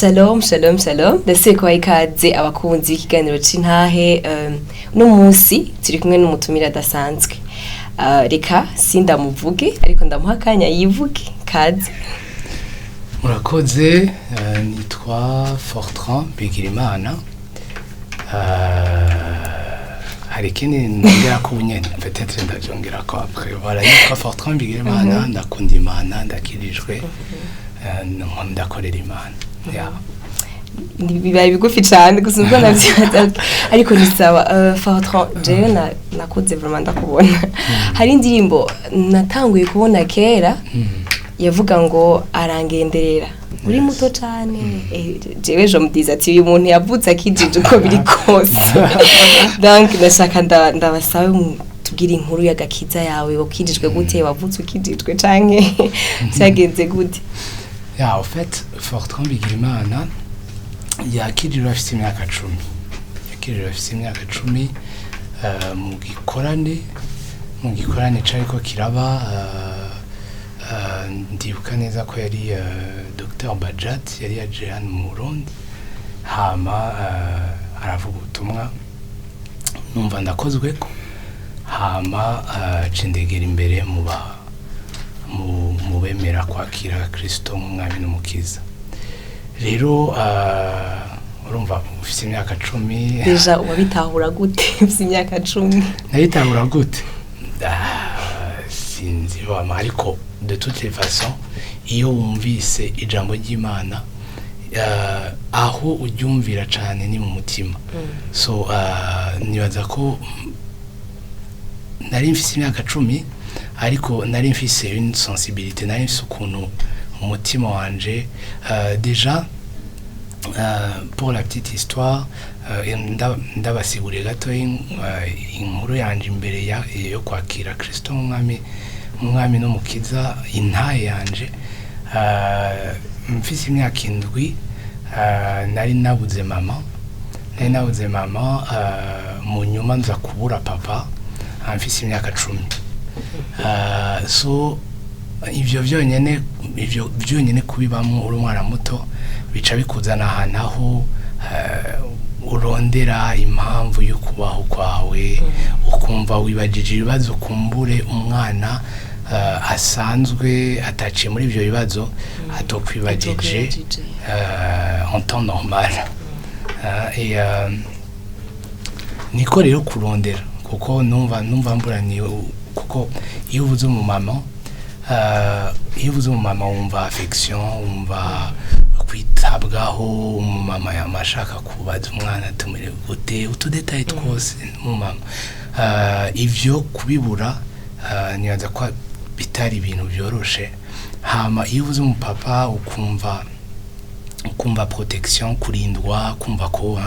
Shalom, shalom, shalom. Ndasubiye kubaha ikaze, abakunzi b'ikiganiro c'intahe. Uno munsi turi kumwe n'umutumire adasanzwe. Reka sindamuvuge, ariko ndamuha akanya yivuge. Kaze. Murakoze. Nitwa Fortran Bigirimana. Hari ikindi nongera ko nyene, peut-être ndavyongera ko après. Voilà, nitwa Fortran Bigirimana, ndakunda Imana, ndakirijwe, ndakorera Imana, yeah. Bibaye bigufi cane gusa ubwo navyibaza, ariko ni sawa. Fortran, jewe nakuze vraiment ndakubona. Hari indirimbo natanguye kubona kera yavuga ngo "Arangenderera", uri muto cane. Jewe je me disais ati uyu muntu yavutse akijije uko biri kose. Donc ndashaka ndabasabe tubwire inkuru y'agakiza yawe. Wakijijwe gute? Wavutse ukijijwe canke vyagenze gute? Ya, en fait, Fortran Bigirimana yakijijwe afise imyaka 10. Yakijijwe afise imyaka 10 mu gikorane cariko kiraba. Ndibuka neza ko yari Dr Bajat, yari yaje hano mu Burundi, hama aravuga ubutumwa, numva ndakozweko, hama cindegera imbere mu bemera kwakira Kristo nk'umwami n'umukiza. Rero urumva ufise imyaka 10. Déjà wabitahura gute ufise imyaka 10? Nayitahura gute? Ah, sinzi wama, ariko de toutes les façons, iyo wumvise ijambo ry'Imana, aho uryumvira cane ni mu mutima. So nibaza ko nari mfise imyaka 10, ariko nari mfise une sensibilité, nari mfise ukuntu umutima wanje. Déjà, pour la petite histoire, ndabasiguriye gato inkuru yanje imbere yo kwakira Kristo nk'umwami n'umukiza. Intahe yanje, mfise imyaka 7, nari nabuze mama, nari nabuze mama. Mu nyuma nza kubura papa mfise imyaka 10. So ivyo vyonyene kubibamwo uri umwana muto bica bikuzana ahantu aho urondera impamvu yo kubaho kwawe, ukumva wibajije ibibazo kumbure umwana asanzwe ataciye muri ivyo bibazo atokwibajije Atokwibajije. En temps normal. Et niko rero kurondera, kuko numva mburaniye, kuko iyo uvuze umumama wumva affection, wumva kwitabwaho. Umumama yama ashaka kubaza umwana tumere gute, utu détails twose umumama. Ivyo kubibura, nibaza ko bitari ibintu byoroshe. Hama iyo uvuze umupapa, ukumva protection, kurindwa, kumva ko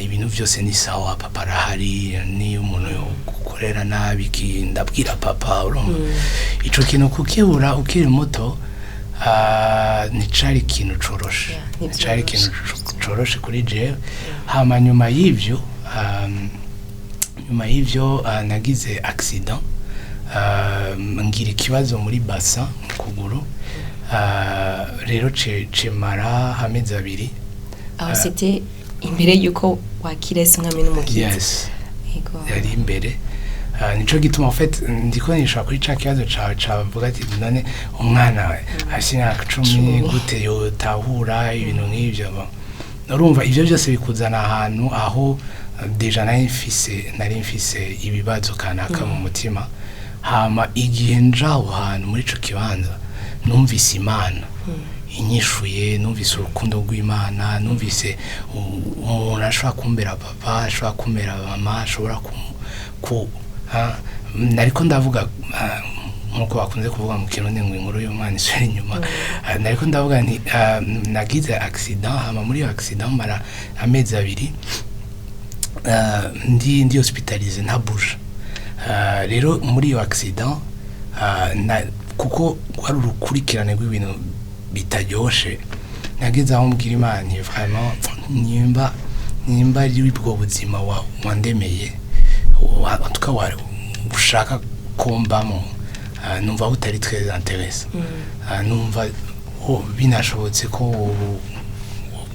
ibintu byose ni sawa, papa arahari, niyo umuntu gukorera nabi ndabwira papa. Urumva ico kintu kukibura ukiri muto, nticari ikintu coroshe. Yeah, Nticari ikintu ntivyoroshe. Coroshe kuri jewe. Hama nyuma y'ivyo, nagize accident, ngira ikibazo muri bassin mu kuguru. Rero cemara amezi 2. Aho c'était imbere yuko wakira Yesu umwami n'umukiza? Yes. Yego. Yari imbere. Nico gituma en fait ndiko nishura kuri ca kibazo cawe cavuga ati none umwana afise imyaka 10 10. gute yotahura ibintu nk'ivyo? Bon, urumva ivyo byose bikuzana ahantu aho déjà nari mfise ibibazo kanaka mu mutima. Hama igihe nja aho hantu muri ico kibanza, numvise Imana inyishuye, numvise urukundo rw'Imana, numvise umuntu ashobora kumbera papa, ashobora kumbera mama, ashobora ku ha, nariko ndavuga, nkuko bakunze kuvuga mu Kirundi ngo inkuru y'umwana isubira inyuma. Nariko ndavuga nti nagize accident, hama muri iyo accident mara amezi 2 ndi hospitalisé, ntabuje. Rero muri iyo accident, kuko wari urukurikirane rw'ibintu bitaryoshe, nageze aho mbwira Imana nti vraiment, nimba ari ubwo buzima wandemeye, en tout cas ushaka ko mbamo, numva butari très intéressant. Numva binashobotse ko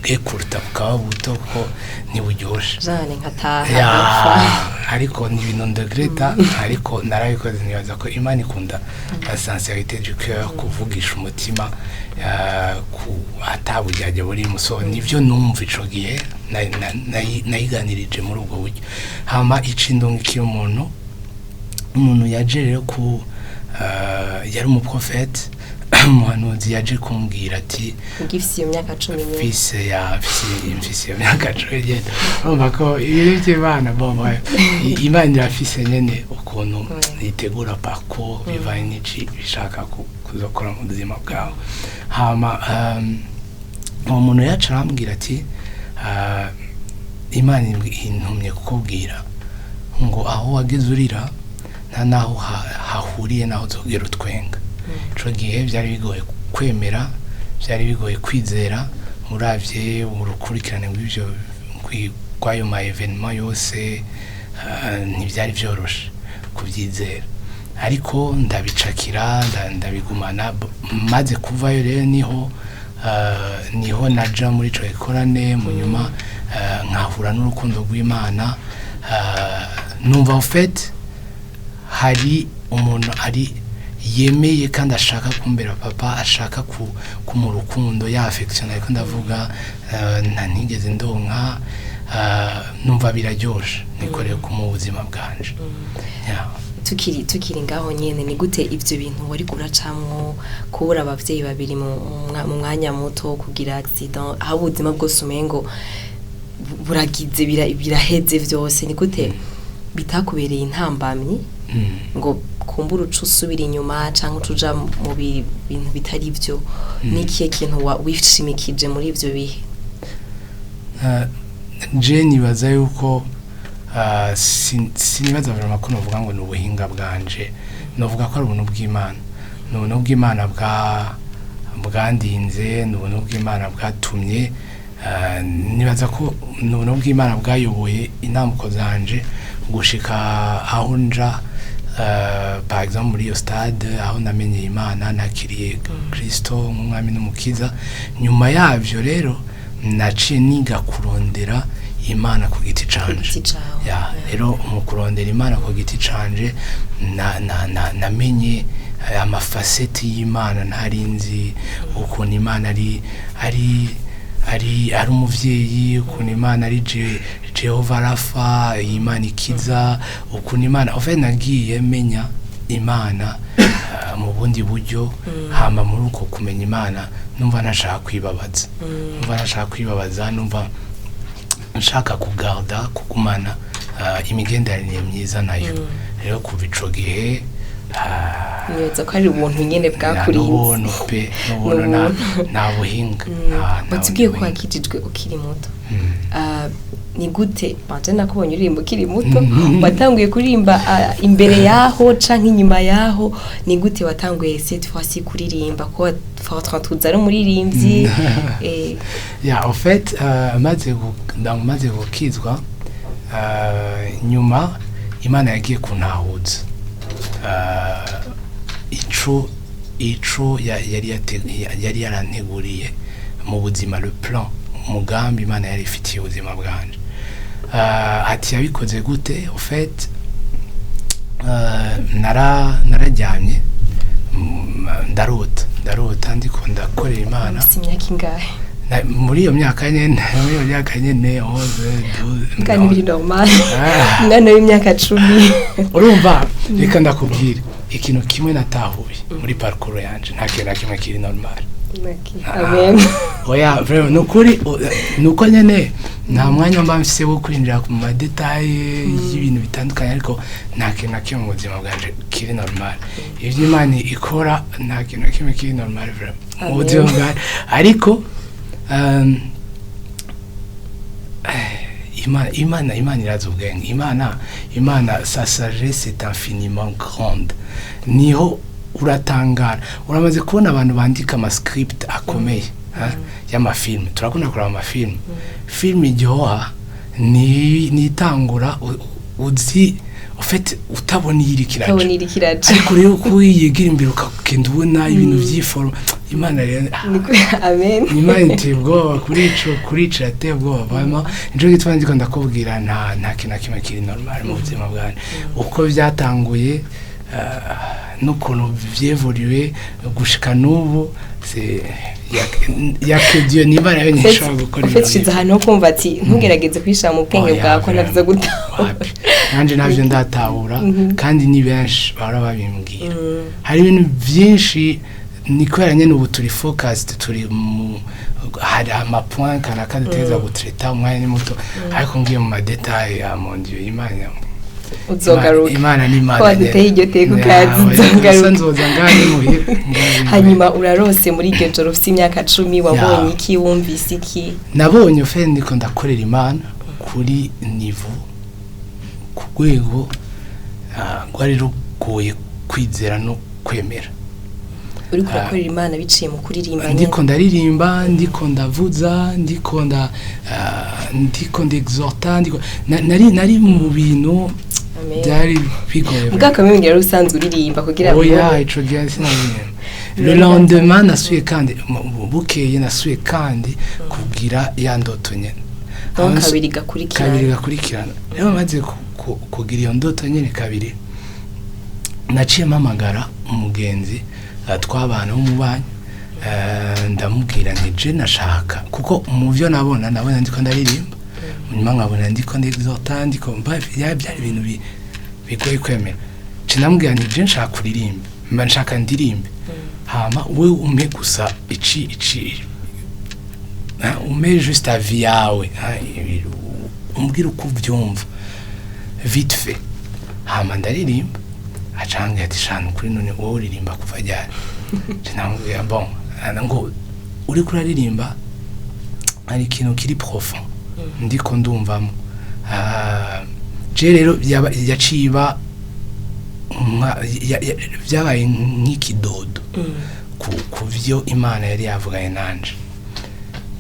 Nobwekuruta bukaba buto kuko ntiburyoshe. Jane nkataha Ya, ngapfa. Ariko ni ibintu ndegreta, ariko narabikoze. Nibaza ko Imana ikunda la sincérité du cœur, kuvugisha umutima ku atabujyajya burimo. So nivyo numva ico gihe nayiganirije muri ubwo buryo. Hama icindungikiye umuntu yaje rero ku yari umuprofete, umuhanuzi, yaje kumbwira ati Ugifise iyo myaka 11? Mfise ya mfise iyo myaka 19. Urumva ko ibintu by'Imana, bon, bref, Imana irafise nyene ukuntu itegura parcours bivanye n'ici bishaka kuzokora mu buzima bwawe. Hama uwo muntu yacu arambwira ati: "Imana intumye kukubwira ngo aho wageze urira nta naho hahuriye naho uzogera utwenga." Ico gihe byari bigoye kwemera, byari bigoye kwizera, uravye urukurikirane rw'ivyo rw'ayo ma événements yose, ntibyari vyoroshe kuvyizera, ariko ndabicakira, ndabigumana. Maze kuvayo rero niho naja muri ico gikorane. Mu nyuma nkahura n'urukundo rw'Imana, numva en fait hari umuntu ari yemeye kandi ashaka kumbera papa, ashaka ku mu rukundo ya affection, ariko ndavuga nta ntigeze ndonka, numva biraryoshe, nikoreye ku mu buzima bwanje. Yeah. Tukiri ngaho nyene, ni gute ivyo bintu wari kuracamwo, kubura abavyeyi babiri mu mwanya muto, kugira accident, aho ubuzima bwose umengo buragize biraheze vyose, ni gute bitakubereye intambamyi ngo kumbura uca usubira inyuma canke uca uja mu bintu bitari vyo? Ni ikihe kintu wishimikije muri ivyo bihe? Je nibaza yuko sinibaza vraiment ko novuga ngo ni ubuhinga bwanje. Novuga ko ari ubuntu bw'Imana, ni ubuntu bw'Imana bwandinze, ni ubuntu bw'Imana bwatumye, nibaza ko ni ubuntu bw'Imana bwayoboye intambuko zanje gushika aho nja, par exemple muri iyo stade aho namenyeye Imana, nakiriye Kristo nk'umwami n'umukiza. Nyuma yavyo rero naciye niga kurondera Imana ku giti Ku canje. giti cawe. Ya, rero mu kurondera Imana ku giti canje namenye ama facettes y'Imana ntari nzi, ukuntu Imana ari umuvyeyi, ukuntu Imana ari Jehova Rafa, Imana ikiza, ukuntu Imana, en fait nagiye menya Imana mu bundi buryo. Hama muri uko kumenya Imana numva ntashaka kwibabaza, numva ntashaka kwibabaza, numva nshaka kugarda, kugumana imigenderanire myiza nayo. Rero kuva ico gihe Nibaza ko ari ubuntu nyene bwakurinze. N'ubuntu pe, n'ubuntu, N'ubuntu. nta buhinga, nta Watubwiye ko bundi buhinga. wakijijwe ukiri muto. Ni gute banje nakubonye uririmba ukiri muto? Watanguye kuririmba imbere yaho canke inyuma yaho? Ni gute watanguye cette fois-ci kuririmba, ko Fortran tuzi ari umuririmbyi? Ya, en fait maze gukizwa, nyuma Imana yagiye kuntahuza ico yari yaranteguriye mu buzima, le plan, umugambi Imana yari ifitiye ubuzima bwanje. Ati yabikoze gute? En fait nararyamye, ndarota ndiko ndakorera Imana. Ufise imyaka ingahe? Muri iyo myaka nyene, 11, 12. Kandi biri normal. Ah. Umwana w'imyaka 10. Urumva, reka ndakubwira ikintu kimwe natahuye muri parcours yanje: nta kintu na kimwe kiri normal. Amen. Oya, vraiment, nukuri nuko nyene nta mwanya mba mfise wo kwinjira mu ma détails y'ibintu bitandukanye, ariko nta kintu na kimwe mu buzima bwanje kiri normal. Ivyo Imana ikora, nta kintu na kimwe kiri normal vraiment mu Amen. buzima bwanje. Ariko Imana irazi ubwenge. Imana, sa sagesse est infiniment grande. Niho uratangara. Uramaze kubona abantu bandika ama script akomeye, ha? Y'amafilme, turakunda kureba amafilme. Filme iryoha ni itangura uzi, en fait utabona iyo iriko iraja. Utabona iriko iraja. Ariko rero uko yigira imbere ukagenda ubona ibintu vy'iforme. Imana rero Amen. Imana iteye ubwoba kuri ico yateye ubwoba vraiment. Nico gituma ndiko ndakubwira, nta kintu na kimwe kiri normal mu buzima bwanjye. Uko byatanguye n'ukuntu vyevoluye gushika n'ubu, c'est y a que Dieu, ni Imana yonyine ishobora gukora. Ufite ushize ahantu ho kumva ati ntugerageze kwishira mu bwenge Oya, bwawe ko navyo gutahura. Wapi. Nanje navyo ndatahura, kandi ni benshi bahora babimbwira. Hari ibintu byinshi, ni kubera nyene ubu turi focused, turi mu hari ama point kanaka dutegereza gutraita, umwanya ni muto, ariko ngiye mu ma détails ya mon Dieu, Imana Uzogaruka. Imana ni Imana. Ko waduteye iryo teka ukaza, uzogaruka. Nzoza ngaha ni muhira, ngaha ni muhira. Hanyuma urarose muri iryo joro ufite imyaka 10, wabonye iki? Wumvise iki? Nabonye fe ndiko ndakorera Imana kuri niveau, ku rwego rwari rugoye kwizera no kwemera. Uriko urakorera Imana biciye mu kuririmba nyene? Ndiko ndaririmba, ndiko ndavuza, ndiko ndexhorta, ndiko nari mu bintu Amen. byari bigoye. Ubwaka mwenge yari usanzwe uririmba kugira ngo Oya, ico gihe sinaririmba. Le lendemain nasuye kandi, bukeye nasuye kandi kugira ya ndoto nyene. Donc kabiri gakurikirana. Kabiri gakurikirana. Rero maze kugira iyo ndoto nyene kabiri, naciye mpamagara umugenzi twabana w'umubanyi, ndamubwira nti je nashaka, kuko mu byo nabona ndiko ndaririmba, nyuma nkabona ndiko ndexhorta, ndiko byari ibintu bigoye kwemera. Nce ndamubwira nti je nshaka kuririmba, mba nshaka ndirimbe, hama we umpe gusa ici umpe juste avis yawe, umbwire uko ubyumva vite fait. Hama ndaririmba, acanga ati shanu kuri none wowe uririmba kuva ryari? Nce ndamubwira, bon, ngo uriko uraririmba hari ikintu kiri profond ndiko ndumvamo. Je rero yaciye iba byabaye nk'ikidodo ku byo Imana yari yavuganye nanje.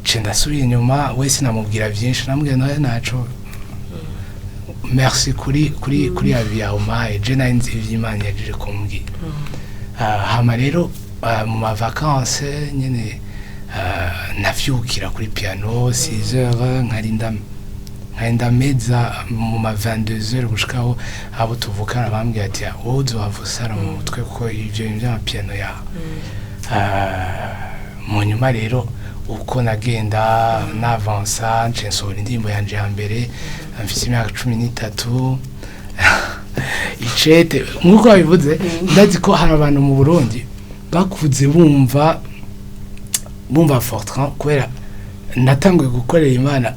Nce ndasubira inyuma, wese namubwira byinshi, namubwira nawe naco merci kuri avis yawe umpaye, je nari nzi ivyo Imana yaje kumbwira. Hama rero mu ma vacances nyene navyukira kuri piano 6 heures, nkarinda meza mu ma 22 heures, gushikaho abo tuvukana bambwiye ati wowe uzohava usara mu mutwe kuko ivyo bintu vy'amapiano yawe. Mu nyuma rero uko nagenda navansa, nce nsohora indirimbo yanje ya mbere mfise imyaka 13. Icete nk'uko babivuze, ndazi ko hari abantu mu Burundi bakuze bumva Fortran, kubera natanguye gukorera Imana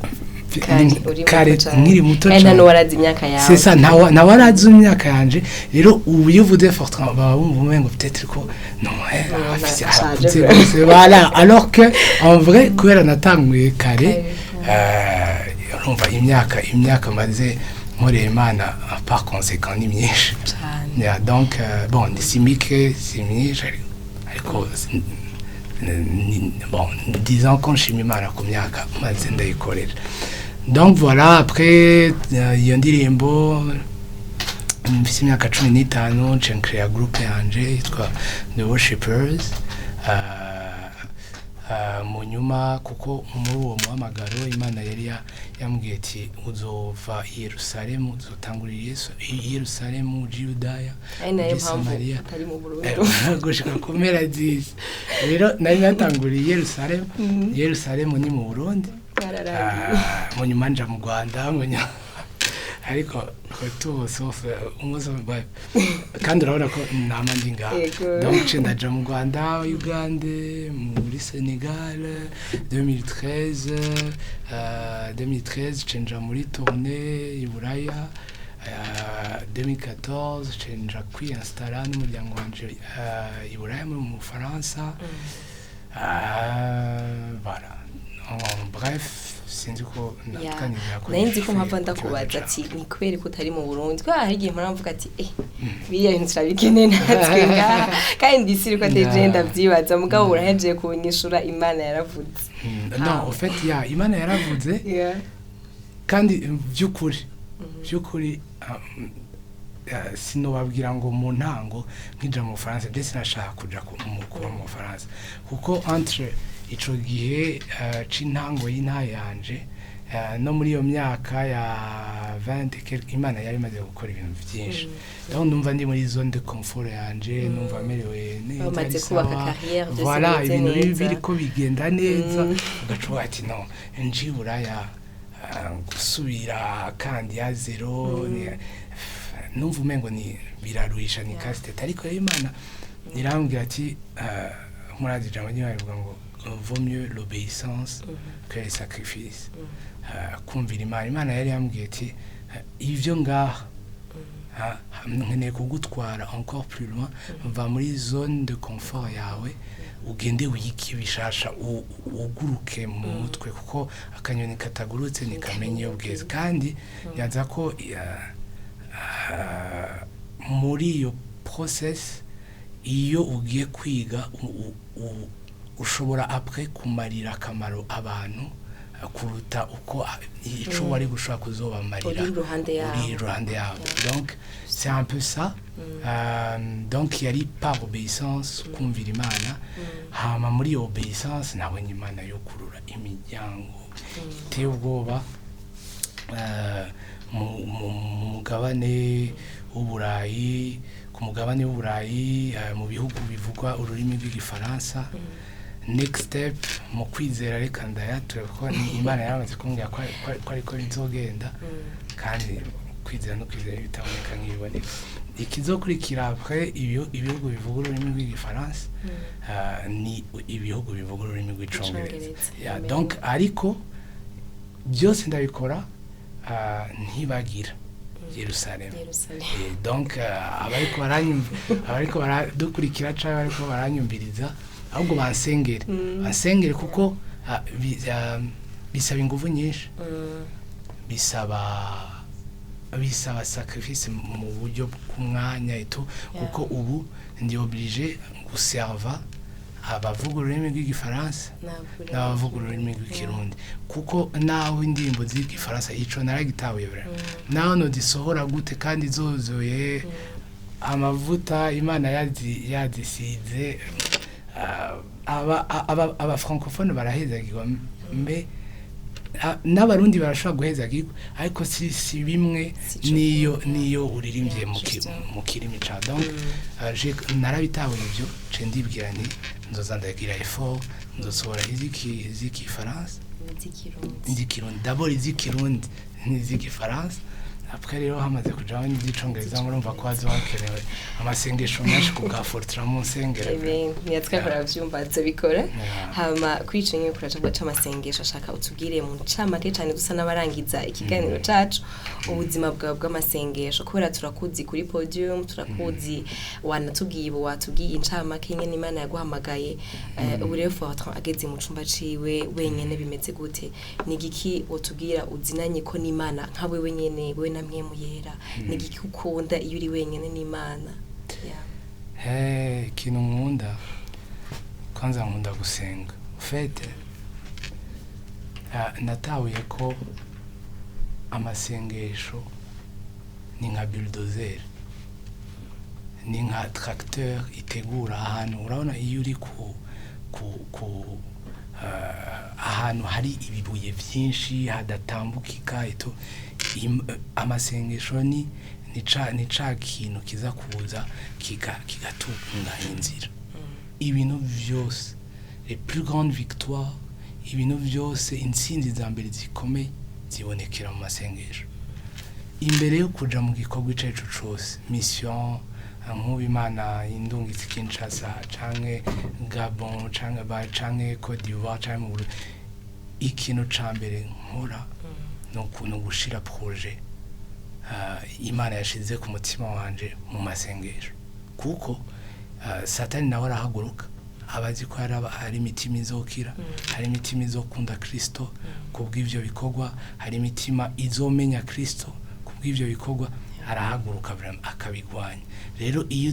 Kare, uri muto kare, cane. nkiri muto Kandi nta cane. n'uwarazi imyaka yawe. C'est ça, ntawe arazi imyaka yanje. Rero ubu iyo uvuze Fortran baba bumva umengo peut-être ko non, Non, afise ashaje arakuze vraiment. gose, voilà, alors que en vrai kubera natanguye kare, Kare, urumva imyaka maze nkorera Imana par conséquent ni myinshi. Cane. Yeah, donc bon, ni si mike, si myinshi, ariko bon, disons ko nshima Imana ku myaka maze ndayikorera. Donc voilà, après iyo ndirimbo mfise imyaka 15, nce nkreya groupe yanje yitwa The Worshipers. Mu nyuma, kuko muri uwo muhamagaro Imana yari yambwiye ati uzova i Yerusalemu, uzotangurira i Yerusalemu, uje i Yudaya, Ari nayo uje i mpamvu Samariya, utari mu Burundi. Gushika ku mpera z'isi. Rero nari natanguriye i Yerusalemu. Yerusalemu ni mu Burundi. Byararangiye. Mu nyuma nja mu Rwanda, mu nyuma ariko retour sauf umunsi umwe, kandi urabona ko nama ndi ngaha. Yego. Donc nce ndaja mu Rwanda, Uganda, muri Senegal 2013, 2013 nce nja muri tournée i Buraya, 2014 nce nja kwiyinstalla n'umuryango wanje i Buraya mu Bufaransa. Voilà, en bref, sinzi ko natwanirira ko Nari nzi ko nishuye mpava ku kibazo ndakubaza cawe. ati ni kubera ko utari mu Burundi, kubera hari igihe mpora mvuga ati biriya bintu turabikeneye natwe ngaha, kandi ndisi ko atari je ndavyibaza, mugabo urahejeje kunyishura, Imana yaravuze. Non, au fait, ya Imana yaravuze. Kandi by'ukuri, Sinobabwira ngo mu ntango nkija mu Bufaransa je sinashaka kuja kuba mu Bufaransa, kuko entre ico gihe c'intango y'intahe yanje no muri iyo myaka ya 20 quelque, Imana yari imaze gukora ibintu vyinshi. Donc numva ndi muri zone de confort yanje, numva merewe neza, Bamaze ari kubaka sawa. carrière, byose Voilà, bimeze ibintu neza. biriko bigenda neza, ugaca uvuga ati: "No nji Buraya, gusubira kandi ya zéro." Numva umengo ni biraruhisha, ni casse-tête. Ariko rero Imana irambwira ati, murazi ijambo ry'Imana rivuga ngo: "Vaut mieux l'obéissance que les sacrifices." Kumvira Imana. Imana yari yambwiye ati: "Ivyo ngaha, nkeneye kugutwara encore plus loin. Va muri zone de confort yawe, ugende wige bishasha, uguruke mu mutwe, kuko akanyoni katagurutse ntikamenya iyo bweze." Kandi yaza ko muri iyo process, iyo ugiye kwiga, ushobora après kumarira akamaro abantu kuruta uko ico wari gushobora kuzobamarira Uri iruhande yabo. Uri iruhande yabo. Donc c'est un peu ça. Donc yari par obéissance, kumvira Imana. Hama muri iyo obéissance nabonye Imana yokurura imiryango iteye ubwoba mu mugabane w'Uburayi, ku mugabane w'Uburayi, mu bihugu bivugwa ururimi rw'Igifaransa. Next step mu kwizera, reka ndayature kuko ni Imana yaramaze kumbwira ko ariko bizogenda, kandi kwizera no kwizera bitaboneka nk'ibiboneka. Ikizokurikira après ibihugu bivuga ururimi rw'Igifaransa, ni ibihugu bivuga ururimi rw'Icongereza. Icongereza. Yeah, Amen. donc ariko byose ndabikora ntibagira Yerusalemu. Yerusalemu. Donc abariko baranyumva, abariko baradukurikira canke abariko baranyumviriza, ahubwo bansengere, bansengere, kuko bisaba ingufu nyinshi, bisaba sacrifice mu buryo bw'umwanya eto, kuko ubu ndi obligé guserva abavuga ururimi rw'Igifaransa n'abavuga ururimi rw'Ikirundi, kuko naho indirimbo z'Igifaransa, ico naragitahuye vraiment, naho nozisohora gute kandi zuzuye amavuta, Imana yazisize, aba francophone barahezagirwa, mbe n'Abarundi barashobora guhezagirwa, ariko si bimwe Si co niyo kimwe. niyo uririmbye Justement. mu kirimi ca. Donc narabitahuye ivyo, ce ndibwira nti nzoza ndagira effort, nzosohora iz'igifaransa, Z'ikirundi. iz'ikirundi d'abord, iz'ikirundi n'iz'igifaransa. Après rero hamaze kujaho n'iz'icongereza, murumva ko hazoba hakenewe amasengesho menshi ku bwa Fortran mu nsengero. Amen. Ntiyatwakora byumva, nzobikora. Yeah. Hama kuri ico nyene kuraca c'amasengesho, ashaka utubwire mu ncamake cane, dusa n'abarangiza ikiganiro cacu, ubuzima bwawe bw'amasengesho, kubera turakuzi kuri podium, turakuzi, wanatubwiye ubu, watubwiye incamake nyene Imana yaguhamagaye. Ubu rero Fortran ageze mu cumba ciwe wenyene bimeze gute? Ni igiki wotubwira uzinanye ko n'Imana nka wewe nyene, wewe na Mpwemu Yera? Ni igiki ukunda iyo uri wenyene n'Imana? Yeah. Hey, ikintu nkunda, kwanza nkunda gusenga. En fait, natahuye ko amasengesho ni nka bulldozer, ni nka tracteur itegura ahantu. Urabona iyo uri ku ahantu hari ibibuye byinshi hadatambukika eto, amasengesho ni ca kintu kiza kuza kigatunganya inzira. Ibintu vyose, les plus grandes victoires, ibintu vyose, intsinzi za mbere zikomeye zibonekera mu masengesho. Imbere yo kuja mu gikorwa ico arico cose, mission, nk'ubu Imana indungitse Kinshasa canke Gabon canke canke Côte d'Ivoire canke mu Burundi, ikintu ca mbere nkora ni ugushira projet Imana yashize ku mutima wanje mu masengesho, kuko Satani nawe arahaguruka, aba azi ko hari imitima izokira, hari imitima izokunda Kristo kubw'ivyo bikorwa, hari imitima izomenya Kristo kubw'ivyo bikorwa. Arahaguruka vraiment akabigwanya. Rero iyo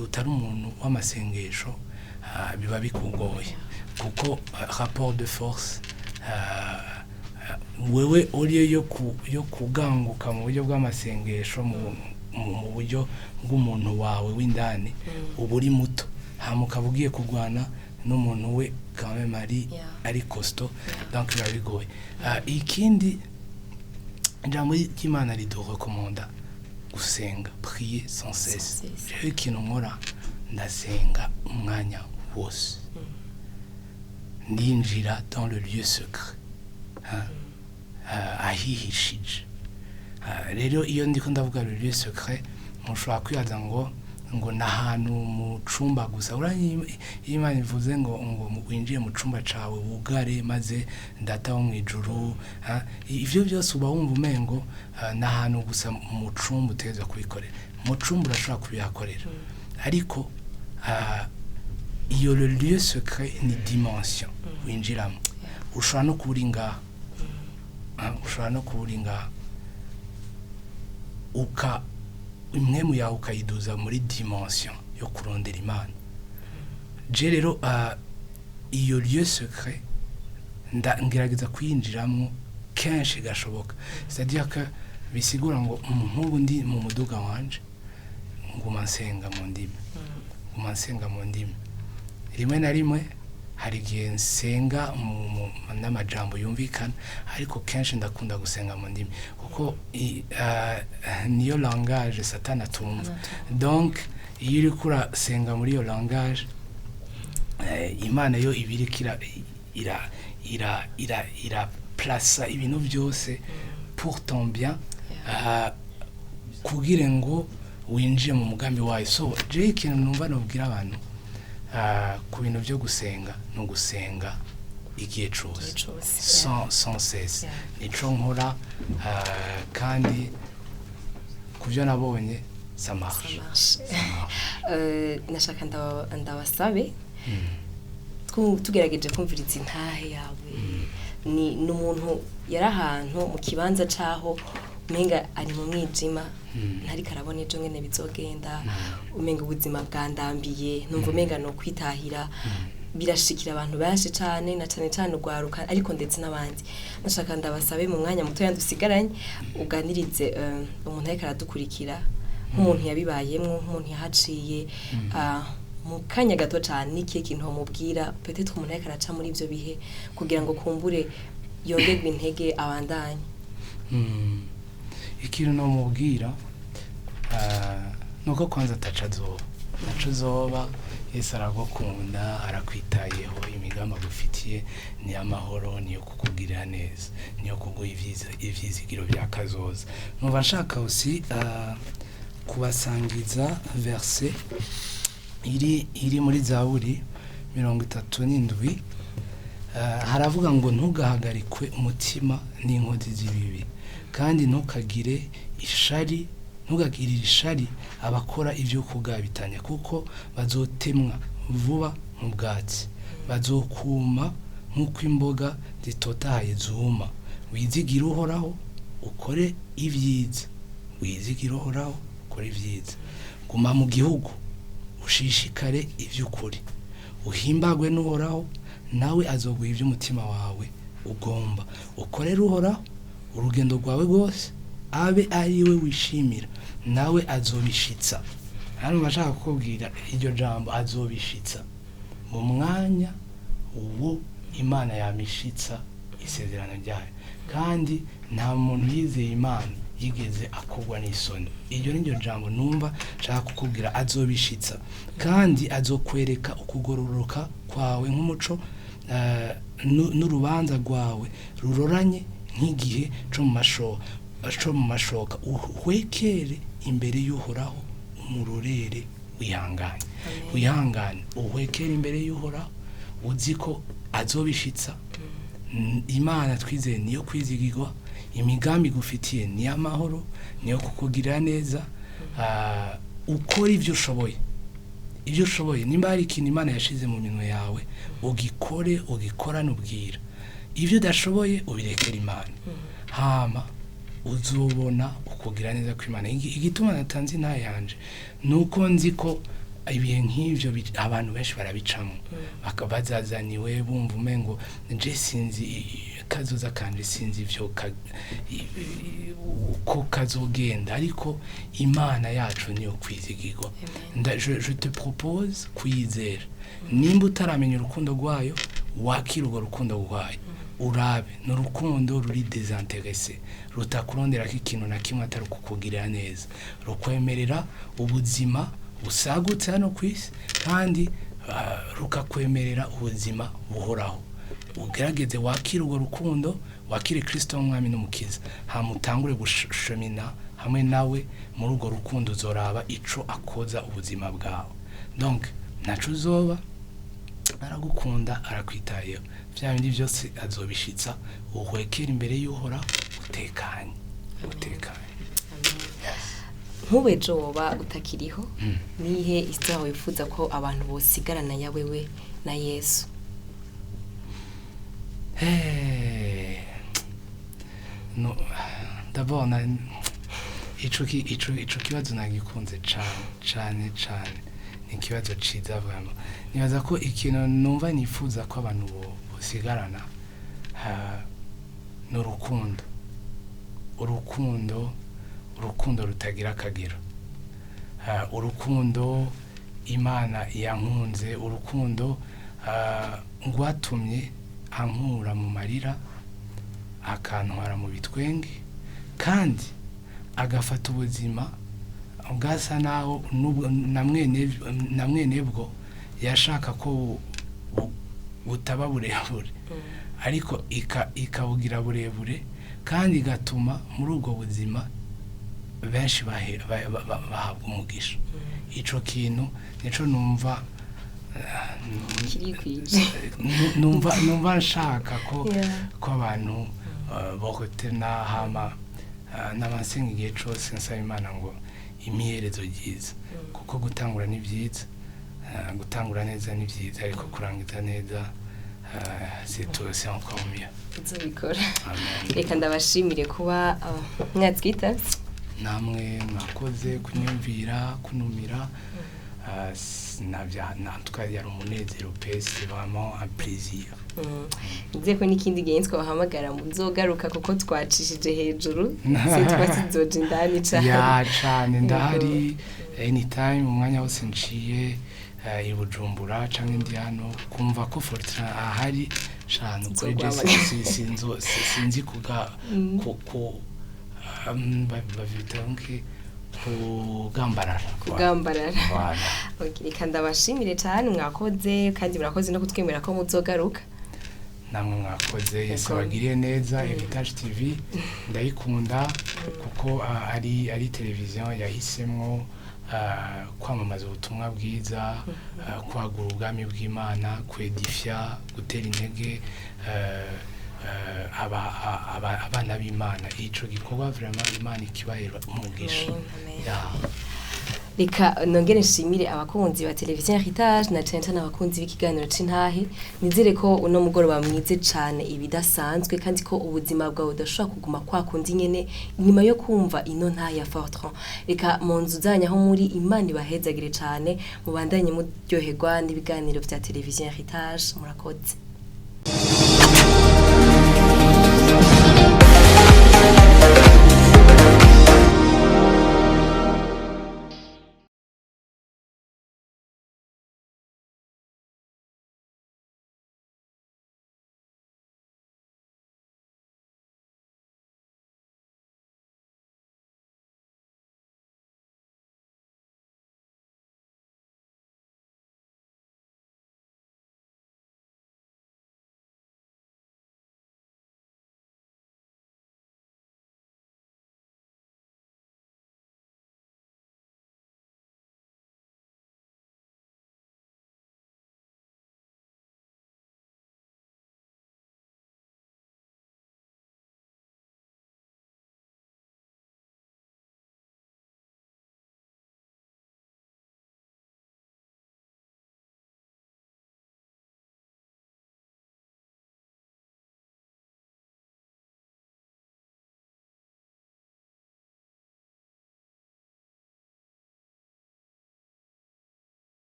utari umuntu w'amasengesho, biba bikugoye, kuko rapport de force, wewe uriyo yo kuganguka mu buryo bw'amasengesho mu mu buryo bw'umuntu wawe w'indani, uba uri muto, hama ukaba ugiye kurwana n'umuntu we quand même ari ari costaud, donc biba bigoye. Ikindi, ijambo ry'Imana ridurekomanda gusenga, prier sans cesse. Sans cesse. Jewe ikintu nkora, ndasenga umwanya wose, ndinjira dans le lieu secret, hein, ahihishije. Rero iyo ndiko ndavuga le lieu secret, mushobora kwibaza ngo ni ahantu mu cumba gusa. Uranye iyo Imana ivuze ngo winjiye mu cumba cawe, wugare, maze Data wo mw'ijuru, ha, ivyo byose uba wumva umengo ni ahantu gusa mu cumba utegerezwa kubikorera. Mu cumba urashobora kubihakorera, ariko iyo le lieu secret ni dimension winjiramo. Ushobora no kuba uri ngaha. Ushobora no kuba uri ngaha, uka impwemu yawe ukayiduza muri dimension yo kurondera Imana. Je rero iyo lieu secret ngerageza kuyinjiramwo kenshi gashoboka, c'est-à-dire que bisigura ngo nk'ubu ndi mu muduga wanje, nguma nsenga mu ndimi, nguma nsenga mu ndimi. Rimwe na rimwe hari igihe nsenga n'amajambo yumvikana, ariko kenshi ndakunda gusenga mu ndimi, kuko niyo langage Satani atumva. Donc iyo uriko urasenga muri iyo langage, Imana yo iba iriko ira plasa ibintu byose pour ton bien, kugira ngo winjire mu mugambi wayo. So je ikintu numva nobwira abantu ku bintu byo gusenga, ni ugusenga igihe cose. Igihe cose. Sans cesse. Nico nkora, kandi ku byo nabonye, ça marche. Ça marche. Ça marche. Nashaka ndabasabe tugerageje kumviriza intahe yawe, ni umuntu yari ahantu mu kibanza caho umenga ari mu mwijima, ntariko arabona ejo ngene bizogenda, umenga ubuzima bwandambiye, numva umenga no kwitahira. Birashikira abantu benshi cane, na cane cane urwaruka, ariko ndetse n'abandi. Nashaka ndabasabe mu mwanya mutoya dusigaranye uganirize umuntu ariko aradukurikira, nk'umuntu yabibayemwo, nk'umuntu yahaciye, mu kanya gato cane, n'ikihe kintu wamubwira, peut-être umuntu ariko araca muri ivyo bihe, kugira ngo kumbure yongerwe intege, abandanye? Ikintu nomubwira nuko kwanza ataca azoba, ntaco uzoba. Yesu aragukunda, arakwitayeho, imigambi agufitiye ni amahoro, niyo kukugirira neza, niyo kuguha ivyizigiro bya kazoza. Numva nshaka aussi kubasangiza verset iri muri Zaburi 37. Haravuga ngo: "Ntugahagarikwe umutima n'inkozi z'ibibi, kandi ntukagire ishari, ntugagirire ishari abakora ibyo kugabitanya, kuko bazotemwa vuba nk'ubwatsi, bazokuma nk'uko imboga zitotahaye zuma. Wizigire Uhoraho, ukore ibyiza, wizigire Uhoraho, ukore ibyiza. Guma mu gihugu, ushishikare iby'ukuri, uhimbagwe n'Uhoraho, nawe azoguha iby'umutima wawe ugomba. Ukorere Uhoraho urugendo rwawe rwose, abe ari we wishimira, nawe azobishitsa." Hano bashaka kukubwira iryo jambo "azobishitsa" mu mwanya uwo Imana yamishitsa isezerano ryayo, kandi nta muntu yizeye Imana yigeze akogwa n'isoni. Iryo ni ryo jambo numva nshaka kukubwira: azobishitsa, kandi azokwereka ukugororoka kwawe nk'umuco, n'urubanza rwawe ruroranye nk'igihe co mu mashoka. Uhwekere imbere y'Uhoraho, umurorere wihanganye." Amen. Wihangane, uhwekere imbere y'Uhoraho, uzi ko azobishitsa. Imana twizeye niyo kwizigirwa, imigambi igufitiye ni amahoro, niyo kukugirira neza. Ukora ibyo ushoboye, ibyo ushoboye. Nimba hari ikintu Imana yashize mu minwe yawe, ugikore, ugikorane ubwira. Ibyo udashoboye ubirekere Imana, hama uzobona ukugira neza kw'Imana. Igituma natanze intahe yanje ni uko nzi ko Ibihe nk'ivyo abantu benshi barabicamo, bazazaniwe bumva umengo nje sinzi kazoza kanje, sinzi ivyo uko kazogenda, ariko Imana yacu niyo kwizigirwa. Je te propose kuyizera. Nimba utaramenya urukundo rwayo, wakira urwo rukundo rwayo, urabe ni urukundo ruri désintéressé, rutakuronderako ikintu na kimwe atari ukukugirira neza, rukwemerera ubuzima busagutse hano ku isi, kandi rukakwemerera ubuzima buhoraho. Ugerageze wakire urwo rukundo, wakire Kristo nk'umwami n'umukiza, hama utangure gushemina hamwe nawe muri urwo rukundo. Uzoraba ico akoza ubuzima bwawe. Donc ntaco uzoba, aragukunda, arakwitayeho, vya bindi byose azobishitsa. Uhwekera imbere y'Uhoraho utekanye, utekanye. Nk'ubu ejo woba utakiriho, nihe histoire wifuza ko abantu bosigarana ya wewe na Yesu? Hey. No, d'abord na ico kibazo nagikunze cane cane cane, ni ikibazo ciza vraiment. Nibaza ko ikintu numva nifuza ko abantu bosigarana ni urukundo, urukundo, urukundo rutagira akagero. Urukundo Imana yankunze, urukundo rwatumye ankura mu marira, akantwara mu bitwenge, kandi agafata ubuzima bwasa naho na mwene bwo yashaka ko butaba burebure, ariko ikabugira burebure, kandi igatuma muri ubwo buzima benshi bahabwa umugisha. Ico kintu nico numva Kirikwije. Numva nshaka ko ko abantu bohotena. Hama n'abasenga igihe cose nsaba Imana ngo imiherezo ryiza, kuko gutangura ni byiza, gutangura neza ni byiza, ariko kurangiza neza, c'est tout, c'est encore mieux. Uzobikora. Amen. Reka ndabashimire kuba mwatwitavye. Namwe mwakoze kunyumvira, kunumira. En tout cas yari umunezero pe, c'est vraiment un plaisir. Nizeye ko n'ikindi gihe twabahamagara muzogaruka, kuko twacishije hejuru, sitwa sizoja indani cane. Ya, cane, ndahari anytime, umwanya wose nciye i Bujumbura canke ndi hano kumva ko Fortran ahari cane kuri je. Nzoguhamagara. Sinzi kuga ku bavyita nki kugambarara. Kugambarara. Voilà. Okay, reka ndabashimire cyane, mwakoze, kandi murakoze no kutwemera ko muzogaruka. Namwe mwakoze, Yesu Yego. abagiriye neza. Heritage TV ndayikunda kuko ari televiziyo yahisemwo kwamamaza ubutumwa bwiza, kwagura ubwami bw'Imana, kwedifya, gutera intege abana b'Imana. Ico gikorwa vraiment Imana ikibahera umugisha. Amen, amen. Ya. Reka nongere nshimire abakunzi ba televiziyo Heritage, na cyane cyane abakunzi b'ikiganiro c'intahe. Nizere ko uno mugoroba mwize cane ibidasanzwe, kandi ko ubuzima bwawe budashobora kuguma kwa kundi nyene inyuma yo kumva ino ntahe ya Fortran. Reka mu nzu zanyu aho muri, Imana ibahezagire cane, mubandanye muryoherwa n'ibiganiro vya televiziyo Heritage. Murakoze.